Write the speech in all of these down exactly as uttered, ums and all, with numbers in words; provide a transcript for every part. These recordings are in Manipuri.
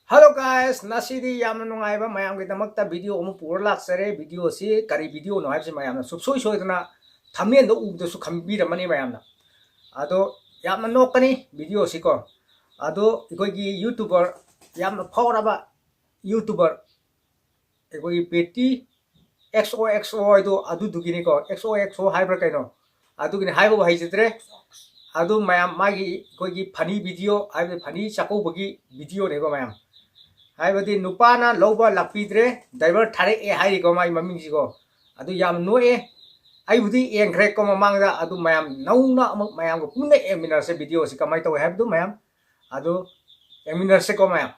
Hello guys, ꯉꯁꯤꯗꯤ ꯌꯥꯝꯅ ꯅꯨꯡꯉꯥꯏꯕ ꯃꯌꯥꯝꯒꯤꯗꯃꯛꯇ video ꯑꯃ ꯄꯨꯔ ꯂꯥꯛꯆꯔꯦ꯫ Video ꯑꯁꯤ ꯀꯔꯤ video ꯅꯣ ꯍꯥꯏꯕꯁꯤ ꯃꯌꯥꯝꯅ ꯁꯨꯡꯁꯣꯏ ꯁꯣꯏꯗꯅ thumbnail ꯗ ꯎꯕꯗꯁꯨ ꯈꯪꯕꯤꯔꯝꯃꯅꯤ ꯃꯌꯥꯝꯅ꯫ ꯑꯗꯣ ꯌꯥꯝꯅ ꯅꯣꯛꯀꯅꯤ video ꯑꯁꯤꯀꯣ꯫ ꯑꯗꯣ ꯑꯩꯈꯣꯏꯒꯤ YouTuber, ꯌꯥꯝꯅ ꯐꯥꯎꯔꯕ YouTuber, ꯑꯩꯈꯣꯏꯒꯤ ꯕꯦꯇꯤ ꯑꯦꯛꯁ ꯑꯣ ꯑꯦꯛꯁ ꯑꯣ ꯍꯥꯏꯗꯣ ꯑꯗꯨꯗꯨꯒꯤꯅꯤꯀꯣ, ꯑꯦꯛꯁ ꯑꯣ ꯑꯦꯛꯁ ꯑꯣ ꯍꯥꯏꯕ꯭ꯔꯥ ꯀꯩꯅꯣ, ꯑꯗꯨꯒꯤꯅꯤ ꯍꯥꯏꯕꯕꯨ ꯍꯩꯖꯗ꯭ꯔꯦ꯫ ꯑꯗꯨ ꯃꯌꯥꯝ ꯃꯥꯒꯤ ꯑꯩꯈꯣꯏꯒꯤ funny video ꯍꯥꯏꯕꯗꯤ funny ꯆꯥꯛꯀꯧꯕꯒꯤ video ꯅꯦꯀꯣ ꯃꯌꯥꯝ꯫ ꯍꯥꯏꯕꯗꯤ ꯅꯨꯄꯥꯅ ꯂꯧꯕ ꯂꯥꯛꯄꯤꯗ꯭ꯔꯦ, driver ꯊꯥꯔꯛꯑꯦ ꯍꯥꯏꯔꯤꯀꯣ ꯃꯥꯒꯤ ꯃꯃꯤꯡꯁꯤꯀꯣ꯫ ꯑꯗꯨ ꯌꯥꯝ ꯅꯣꯛꯑꯦ꯫ ꯑꯩꯕꯨꯗꯤ ꯌꯦꯡꯈ꯭ꯔꯦꯀꯣ ꯃꯃꯥꯡꯗ, ꯑꯗꯨ ꯃꯌꯥꯝ ꯅꯧꯅ ꯑꯃꯨꯛ ꯃꯌꯥꯝꯒ ꯄꯨꯟꯅ ꯌꯦꯡꯃꯤꯟꯅꯔꯁꯦ video ꯑꯁꯤ ꯀꯃꯥꯏꯅ ꯇꯧꯋꯦ ꯍꯥꯏꯕꯗꯨ ꯃꯌꯥꯝ꯫ ꯑꯗꯨ ꯌꯦꯡꯃꯤꯟꯅꯔꯁꯦꯀꯣ ꯃꯌꯥꯝ꯫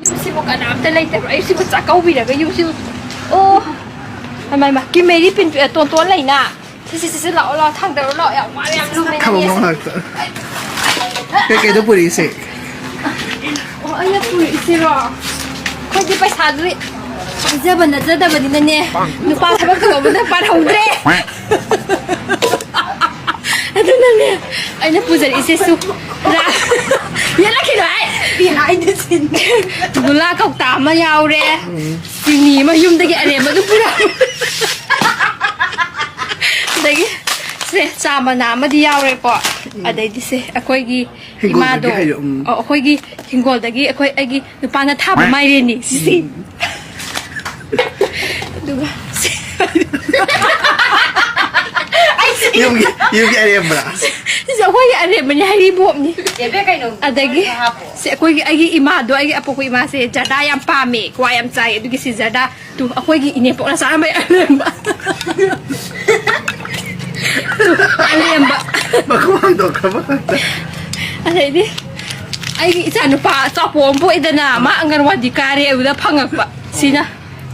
ꯌꯨꯝꯁꯤꯕꯨ ꯀꯅꯥꯝꯇ ꯂꯩꯇꯕ꯭ꯔꯣ? ꯑꯩꯁꯤꯕꯨ ꯆꯥꯛꯀꯧꯕꯤꯔꯒ ꯌꯨꯝꯁꯤꯕꯨ, ꯑꯣ, ꯍꯩꯃꯥ, ꯍꯩꯃꯥ, ꯀꯤ ꯃꯦꯔꯤ ꯄꯤꯟ-, ꯑꯦ, ꯇꯣꯟꯇꯣꯟ ꯂꯩꯅ? ꯁꯤ, ꯁꯤ, ꯁꯤ, ꯁꯤ, ꯂꯥꯛꯑꯣ, ꯂꯥꯛꯑꯣ, ꯊꯥꯡꯗꯔꯣ, ꯂꯥꯛꯑꯣ, ꯌꯥꯝ ꯋꯥꯔꯦ, ꯌꯥꯝ ꯂꯨꯝꯃꯦ ꯊꯕꯛ ꯅꯪꯒꯤ꯫ ꯃꯉꯥ ꯉꯥꯛꯇ꯫ ꯀꯩꯀꯩꯗꯣ ꯄꯨꯔꯛꯏꯁꯦ? ꯑꯣ, ꯑꯩꯅ ꯄꯨꯔꯛꯏꯁꯤꯔꯣ? ꯑꯩꯈꯣꯏꯗꯤ ꯄꯩꯁꯥꯗꯨ ꯄꯥꯏꯖꯕ ꯅꯠꯆꯗꯕꯅꯤꯅꯅꯦ, ꯅꯨꯄꯥ ꯊꯕꯛ ꯇꯧꯕꯗ ꯄꯥꯜꯍꯧꯗ꯭ꯔꯦ꯫ ꯑꯗꯨꯅꯅꯦ ꯑꯩꯅ ꯄꯨꯖꯔꯛꯏꯁꯦ ꯁꯨ ꯔꯥ-, ꯌꯦꯜꯂꯛꯈꯤꯅꯨ ꯍꯥꯏ꯫ ꯒꯨꯂꯥ ꯀꯧꯇꯥ ꯑꯃ ꯌꯥꯎꯔꯦ, ꯆꯤꯅꯤ ꯑꯃ ꯌꯨꯝꯗꯒꯤ ꯑꯔꯦꯝꯕ ꯑꯗꯨꯝ ꯄꯨꯔꯛ-, ꯑꯗꯒꯤ ꯁꯦ ꯆꯥ ꯃꯅꯥ ꯑꯃꯗꯤ ꯌꯥꯎꯔꯦꯀꯣ꯫ ꯑꯗꯩꯗꯤ ꯁꯦ ꯑꯩꯈꯣꯏꯒꯤ ꯍꯤꯡꯒꯣꯜꯗꯒꯤ ꯏꯃꯥꯗꯣ, ꯍꯥꯏꯌꯣ, ꯎꯝ꯫ ꯑꯣ, ꯑꯩꯈꯣꯏꯒꯤ ꯍꯤꯡꯒꯣꯜꯗꯒꯤ ꯑꯩꯈꯣꯏ, ꯑꯩꯒꯤ ꯅꯨꯄꯥꯅ ꯊꯥꯕ ꯃꯥꯏꯔꯦꯟꯅꯤ ꯁꯤꯁꯤ꯫ ꯎꯝ꯫ ꯑꯗꯨꯒ ꯁꯤ-, ꯌꯨꯝꯒꯤ, ꯌꯨꯝꯒꯤ ꯑꯔꯦꯝꯕ꯭ꯔꯥ? ꯁꯤꯁꯦ ꯑꯩꯈꯣꯏꯒꯤ ꯑꯔꯦꯝꯕꯅꯤ, ꯍꯩꯔꯤꯕꯣꯞꯅꯤ꯫ ꯆꯦꯕꯦ ꯀꯩꯅꯣ? ꯑꯗꯒꯤ ꯈꯔ ꯍꯥꯞꯄꯣ꯫ ꯁꯤ ꯑꯩꯈꯣꯏꯒꯤ, ꯑꯩꯒꯤ ꯏꯃꯥꯗꯣ, ꯑꯩꯒꯤ ꯑꯄꯣꯛꯄ ꯏꯃꯥꯁꯦ ꯖꯔꯗꯥ ꯌꯥꯝ ꯄꯥꯝꯃꯦ, ꯀ꯭ꯋꯥ ꯌꯥꯝ ꯆꯥꯏ, ꯑꯗꯨꯒꯤ ꯁꯤ ꯖꯔꯗꯥ ꯇꯨ ꯑꯩꯈꯣꯏꯒꯤ ꯏꯅꯦꯄꯣꯛꯅ ꯆꯥꯔꯝꯕ ꯑꯔꯦꯝꯕ꯫ ꯇꯨ, ꯑꯔꯦꯝꯕ꯫ ꯃꯈꯨꯝ ꯍꯥꯡꯗꯣꯛꯈ꯭ꯔꯕ ꯈꯛꯇ꯫ ꯑꯗꯩꯗꯤ ꯑꯩꯒꯤ ꯏꯆꯥ ꯅꯨꯄꯥ ꯆꯥꯎꯄꯣ ꯑꯃ ꯄꯣꯛꯏꯗꯅ, ꯃꯥ ꯑꯪꯒꯟꯋꯥꯗꯤ ꯀꯥꯔꯦ, ꯑꯗꯨꯗ ꯐꯪꯉꯛꯄ꯫ ꯁꯤꯅ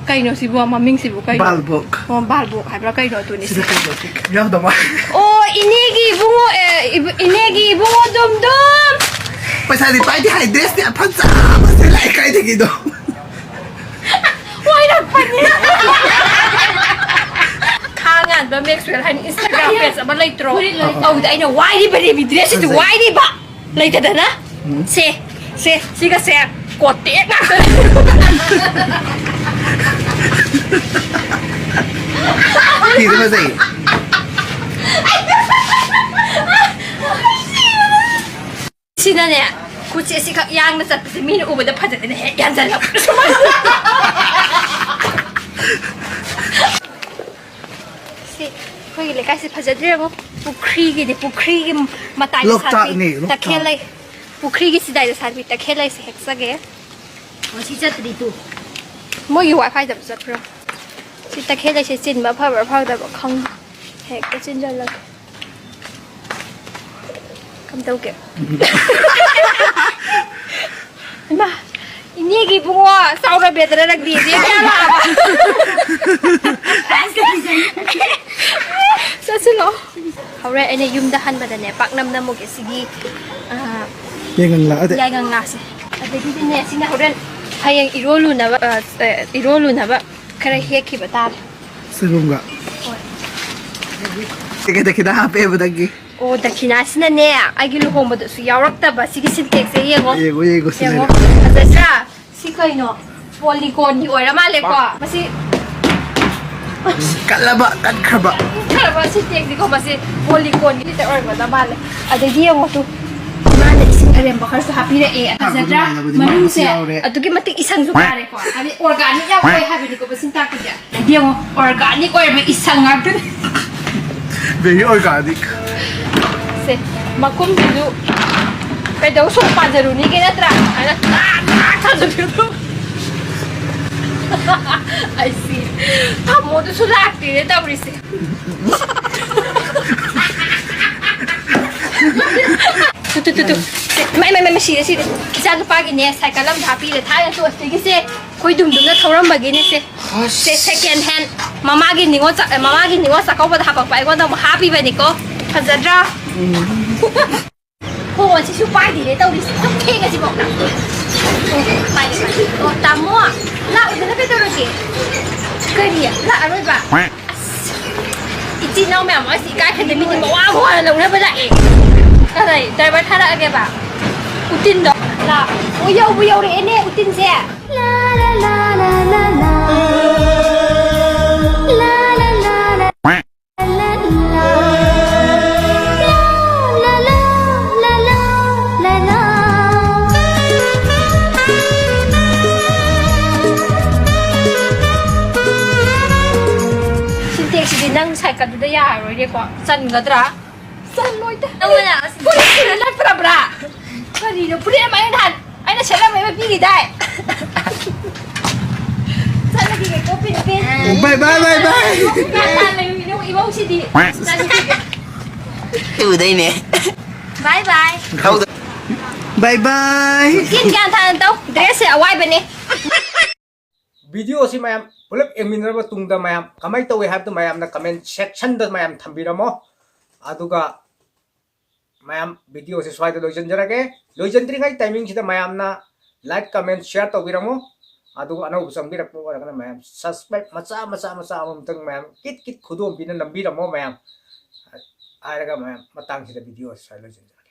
ꯀꯩꯅꯣ ꯁꯤꯕꯨ? ꯃꯃꯤꯡꯁꯤꯕꯨ ꯀꯩꯅꯣ? ꯕꯥꯜꯕꯣꯛ꯫ ꯑꯣ, ꯕꯥꯜꯕꯣꯛ ꯍꯥꯏꯕ꯭ꯔꯥ ꯀꯩꯅꯣ? ꯑꯗꯨꯅꯤ ꯁꯤꯗ ꯁꯤ꯫ ꯀꯩꯅꯣ ꯌꯥꯎꯗꯕ꯫ ꯑꯣ, ꯏꯅꯦꯒꯤ ꯏꯕꯨꯡꯉꯣ, ꯑꯦ, ꯏꯕ-, ꯏꯅꯦꯒꯤ ꯏꯕꯨꯡꯉꯣ ꯗꯨꯝ ꯗꯨꯝ꯫ ꯄꯩꯁꯥꯗꯤ ꯄꯥꯏꯗꯦ ꯍꯥꯏ, dress ꯇꯤ ꯑꯐꯖꯕ ꯁꯦꯠꯂꯛꯑꯦ ꯀꯥꯏꯗꯒꯤꯅꯣ? ꯋꯥꯏꯔꯛꯄꯅꯦ꯫ ꯈꯥ ꯉꯥꯟꯕ Maxwell ꯍꯥꯏꯅ Instagram page ꯑꯃ ꯂꯩꯇ꯭ꯔꯣ? ꯐꯨꯔꯤꯠ ꯂꯣꯏ ꯑꯗꯨꯗ ꯑꯩꯅ ꯋꯥꯏꯔꯤꯕꯅꯦꯃꯤ, dress ꯁꯤꯁꯨ ꯐꯖꯩ꯫ ꯋꯥꯏꯔꯤꯕ꯫ ꯂꯩꯇꯗꯅ? ꯎꯝ꯫ ꯁꯦ, ꯁꯦ, ꯁꯤꯒꯁꯦ꯫ ꯀꯣꯇꯦꯛ ꯉꯥꯛꯇꯅꯦ꯫ ꯐꯤꯗꯨ ꯐꯖꯩ꯫ ꯁꯤꯅꯅꯦ, ꯈꯨꯠꯁꯦ ꯁꯤꯈꯛ ꯌꯥꯡꯅ ꯆꯠꯄꯁꯦ ꯃꯤꯅ ꯎꯕꯗ ꯐꯖꯗꯅ ꯍꯦꯛ ꯌꯥꯟꯖꯜꯂꯛꯄ꯫ ꯁꯤ ꯑꯩꯈꯣꯏꯒꯤ ꯂꯩꯀꯥꯏꯁꯦ ꯐꯖꯗ꯭ꯔꯦ ꯌꯦꯡꯉꯣ꯫ ꯄꯨꯈ꯭ꯔꯤꯒꯤꯗꯤ, ꯄꯨꯈ꯭ꯔꯤꯒꯤ ꯃꯇꯥꯏꯗ ꯂꯣꯛꯇꯥꯛꯅꯦ, ꯁꯥꯠꯄꯤ ꯂꯣꯛꯇꯥꯛ꯫ ꯇꯈꯦꯜ ꯂꯩ꯫ ꯄꯨꯈ꯭ꯔꯤꯒꯤ ꯁꯤꯗꯥꯏꯗ ꯁꯥꯠꯄꯤ ꯇꯈꯦꯜ ꯂꯩꯁꯦ ꯍꯦꯛꯆꯒꯦ꯫ ꯑꯣ, ꯁꯤ ꯆꯠꯇ꯭ꯔꯤ ꯇꯨ꯫ ꯃꯣꯏꯒꯤ ꯋꯥꯏꯐꯥꯏꯗ ꯆꯠꯄ꯭ꯔꯣ? ꯁꯤ ꯇꯈꯦꯜ ꯂꯩꯁꯦ ꯆꯤꯟꯕ ꯐꯕ꯭ꯔꯥ ꯐꯗꯕ꯭ꯔꯥ ꯈꯪꯗꯦ꯫ ꯍꯦꯛꯇ ꯆꯤꯟꯖꯜꯂꯒꯦ꯫ ꯀꯝꯗꯧꯒꯦ? ꯏꯃꯥ, ꯏꯅꯦꯒꯤ ꯏꯕꯨꯡꯉꯣ ꯆꯥꯎꯔꯕꯦꯗꯅ ꯅꯪꯗꯤ ꯏꯆꯦ ꯀꯌꯥ ꯂꯥꯛꯑꯕ? ꯆꯠꯁꯤꯜꯂꯣ꯫ ꯍꯧꯔꯦꯟ ꯑꯩꯅ ꯌꯨꯝꯗ ꯍꯟꯕꯗꯅꯦ ꯄꯥꯛꯅꯝ ꯅꯝꯃꯨꯒꯦ ꯁꯤꯒꯤ, ꯑ, ꯌꯥꯏꯉꯪꯂꯥ, ꯑꯗꯩ ꯌꯥꯏꯉꯪꯂꯥꯁꯦ꯫ ꯑꯗꯒꯤꯗꯤꯅꯦ ꯁꯤꯅ ꯍꯣꯔꯦꯟ ꯍꯌꯦꯡ ꯏꯔꯣꯜꯂꯨꯅꯕ, ꯑ, ꯑ, ꯏꯔꯣꯜꯂꯨꯅꯕ ꯈꯔ ꯍꯦꯛꯈꯤꯕ ꯇꯥꯔꯦ꯫ ꯁꯣꯏꯕꯨꯝꯒ꯫ ꯍꯣꯏ꯫ ꯀꯩꯀꯩ ꯗꯈꯤꯅꯥ ꯍꯥꯞꯄꯦꯕ ꯅꯪꯒꯤ? ꯑꯣ, ꯗꯈꯤꯅꯥꯁꯤꯅꯅꯦ, ꯑꯩꯒꯤ ꯂꯨꯍꯣꯡꯕꯗꯁꯨ ꯌꯥꯎꯔꯛꯇꯕ ꯁꯤꯒꯤ ꯁꯤꯟꯇꯦꯛꯁꯁꯦ ꯌꯦꯡꯉꯣ꯫ ꯌꯦꯡꯉꯣ, ꯌꯦꯡꯉꯣ, ꯁꯤꯅꯅꯦ꯫ ꯌꯦꯡꯉꯣ꯫ ꯐꯖꯗ꯭ꯔꯥ? ꯁꯤ ꯀꯩꯅꯣ? ꯄꯣꯂꯤꯀꯣꯟꯒꯤ ꯑꯣꯏꯔ ꯃꯥꯜꯂꯦꯀꯣ꯫ ꯃꯁꯤ ꯀꯜꯂꯕ, ꯀꯟꯈ꯭ꯔꯕ꯫ ꯀꯟꯈ꯭ꯔꯕ ꯁꯤꯟꯇꯦꯛꯁꯅꯤꯀꯣ, ꯃꯁꯤ ꯄꯣꯂꯤꯀꯣꯟꯒꯤ ꯁꯤꯟꯇꯦꯛꯁ ꯑꯣꯏꯔꯝꯒꯗꯕ ꯃꯥꯜꯂꯦ꯫ ꯑꯗꯒꯤ ꯌꯦꯡꯉꯣ ꯇꯨ, ꯏꯃꯥꯅ ꯏꯁꯤꯡ ꯑꯔꯦꯝꯕ ꯈꯔꯁꯨ ꯍꯥꯞꯄꯤꯔꯛꯑꯦ꯫ ꯐꯖꯗ꯭ꯔꯥ? ꯅꯨꯡꯉꯥꯏꯅꯕꯗꯤ ꯃꯅꯨꯡꯁꯦ ꯌꯥꯎꯔꯦ꯫ ꯑꯗꯨꯛꯀꯤ ꯃꯇꯤꯛ ꯏꯁꯪꯁꯨ ꯀꯥꯔꯦꯀꯣ꯫ ꯍꯥꯏꯗꯤ organic ꯌꯥꯝ ꯑꯣꯏ ꯍꯥꯏꯕꯅꯤꯀꯣ ꯃꯁꯤꯅ ꯇꯥꯛꯄꯗꯤ꯫ ꯌꯦꯡꯉꯣ, organic ꯑꯣꯏꯕ ꯏꯁꯪ ꯉꯥꯛꯇꯅꯤ꯫ Very organic꯫ ꯁꯦ, ꯃꯈꯨꯝꯁꯤꯁꯨ ꯀꯩꯗꯧ ꯁꯣꯛ ꯄꯥꯟꯖꯔꯨꯅꯤꯒꯦ ꯅꯠꯇ꯭ꯔꯥ? ꯍꯥꯏꯅ ꯇꯥꯛ ꯇꯥꯛ ꯊꯥꯖꯤꯜꯂꯨ꯫ I see꯫ ꯊꯝꯃꯣꯗꯨꯁꯨ ꯂꯥꯛꯇꯦꯅꯦ ꯇꯧꯔꯤꯁꯦ꯫ ꯇꯨ, ꯇꯨ, ꯇꯨ, ꯇꯨ꯫ ꯁꯦ, ꯃꯩ, ꯃꯩ, ꯃꯩ, ꯃꯩ, ꯁꯤꯔꯦ, ꯁꯤꯔꯦ꯫ ꯏꯆꯥ ꯅꯨꯄꯥꯒꯤꯅꯦ, ꯁꯥꯏꯀꯜ ꯑꯃ ꯍꯥꯞꯄꯤꯔꯦ꯫ ꯊꯥꯏꯅ ꯇꯣꯁꯇꯒꯤꯁꯦ ꯑꯩꯈꯣꯏ ꯗꯨꯝꯗꯨꯝꯅ ꯊꯧꯔꯝꯕꯒꯤꯅꯦ ꯁꯦ꯫ ꯑꯁ꯫ ꯁꯦ, second hand꯫ ꯃꯃꯥꯒꯤ ꯅꯤꯉꯣꯜ ꯆꯥ-, ꯃꯃꯥꯒꯤ ꯅꯤꯉꯣꯜ ꯆꯥꯛꯀꯧꯕꯗ ꯍꯥꯄꯛꯄ ꯑꯩꯉꯣꯟꯗ ꯑꯃꯨꯛ ꯍꯥꯞꯄꯤꯕꯅꯤꯀꯣ꯫ ꯐꯖꯗ꯭ꯔꯥ? ꯎꯝ꯫ ꯐꯣꯟꯁꯤꯁꯨ ꯄꯥꯏꯗꯦꯅꯦ ꯇꯧꯔꯤꯁꯦ꯫ ꯑꯗꯨꯝ ꯊꯦꯡꯉꯁꯤꯕꯣ꯫ ꯑꯣ, ꯄꯥꯏꯔꯦ, ꯄꯥꯏꯔꯦ꯫ ꯑꯣ, ꯇꯥꯃꯣ, ꯂꯥꯛꯑꯣꯗꯅ ꯀꯩꯗꯧꯔꯒꯦ? ꯀꯔꯤ? ꯂꯥꯛꯑꯔꯣꯏꯕ? ꯑꯁ, ꯏꯆꯤꯟ ꯏꯅꯥꯎ ꯃꯌꯥꯝ ꯑꯁ ꯏꯀꯥꯏ ꯈꯪꯗꯦ, ꯃꯤꯗꯤ ꯃꯋꯥ ꯃꯋꯥꯅ ꯂꯧꯅꯕ ꯂꯥꯛꯑꯦ꯫ ꯀꯗꯥꯏ driver ꯊꯥꯔꯛꯑꯒꯦꯕ? ꯎꯇꯤꯟꯗꯣ꯫ ꯂꯥ, ꯑꯣ, ꯌꯧꯕꯨ ꯌꯧꯔꯛꯑꯦꯅꯦ ꯎꯇꯤꯟꯁꯦ꯫ ꯁꯤꯟꯇꯦꯛꯁꯤꯗꯤ ꯅꯪ ꯁꯥꯏꯀꯜꯗꯨꯗ ꯌꯥꯔꯔꯣꯏꯅꯦꯀꯣ꯫ ꯆꯟꯒꯗ꯭ꯔꯥ? ꯆꯜꯂꯣꯏꯗ꯫ ꯅꯪꯉꯣꯟꯗ ꯑꯁ ꯐꯨꯔꯤꯠꯁꯤꯅ ꯅꯠꯇ꯭ꯔꯕ꯭ꯔꯥ? ꯀꯔꯤꯅꯣ? ꯐꯨꯔꯤꯠ ꯑꯃ ꯑꯩꯅ ꯅꯍꯥꯟ ꯑꯩꯅ ꯁꯦꯠꯂꯝꯕ ꯑꯃ ꯄꯤꯈꯤꯗꯥꯏ? ꯆꯠꯂꯒꯦꯀꯣ, ꯄꯤꯟ, ꯄꯤꯟ꯫ ꯕꯥꯏ, ꯕꯥꯏ, ꯕꯥꯏ, ꯕꯥꯏ꯫ ꯀꯅꯥ ꯂꯩꯔꯤꯅꯣ ꯏꯃꯧꯁꯤꯗꯤ? ꯆꯠꯂꯒꯦ꯫ ꯇꯨꯗꯩꯅꯦ꯫ ꯕꯥꯏ, ꯕꯥꯏ꯫ ꯍꯧꯗ- ꯕꯥꯏ, ꯕꯥꯏ꯫ ꯆꯤꯟ ꯒ꯭ꯌꯥꯟ ꯇꯥꯅ ꯇꯧ꯫ ꯗ꯭ꯔꯦꯁꯁꯦ ꯑꯋꯥꯏꯕꯅꯦ꯫ ꯚꯤꯗꯤꯑꯣꯁꯤ ꯃꯌꯥꯝ ꯄꯨꯂꯞ ꯌꯦꯡꯃꯤꯟꯅꯔꯕ ꯇꯨꯡꯗ ꯃꯌꯥꯝ ꯀꯃꯥꯏꯅ ꯇꯧꯏ ꯍꯥꯏꯕꯗꯨ ꯃꯌꯥꯝꯅ comment sectionꯗ ꯃꯌꯥꯝ ꯊꯝꯕꯤꯔꯝꯃꯣ꯫ ꯑꯗꯨꯒ ꯃꯌꯥꯝ, ꯚꯤꯗꯤꯑꯣꯁꯤ ꯁ꯭ꯋꯥꯏꯗ ꯂꯣꯏꯁꯤꯟꯖꯔꯒꯦ꯫ ꯂꯣꯏꯁꯤꯟꯗ꯭ꯔꯤꯉꯩ timingꯁꯤꯗ ꯃꯌꯥꯝꯅ like, comment, share ꯇꯧꯕꯤꯔꯝꯃꯣ꯫ ꯑꯗꯨꯒ ꯑꯅꯧꯕ ꯆꯪꯕꯤꯔꯛꯄ ꯑꯣꯏꯔꯒꯅ ꯃꯌꯥꯝ subscribe ꯃꯆꯥ ꯃꯆꯥ ꯃꯆꯥ ꯑꯃꯃꯝꯇꯪ ꯃꯌꯥꯝ ꯀꯤꯠ ꯀꯤꯠ ꯈꯨꯗꯣꯝꯕꯤꯅ ꯅꯝꯕꯤꯔꯝꯃꯣ ꯃꯌꯥꯝ꯫ ꯍꯥꯏꯔꯒ ꯃꯌꯥꯝ ꯃꯇꯥꯡꯁꯤꯗ ꯚꯤꯗꯤꯑꯣꯁꯤ ꯁ꯭ꯋꯥꯏꯗ ꯂꯣꯏꯁꯤꯟꯖꯔꯒꯦ꯫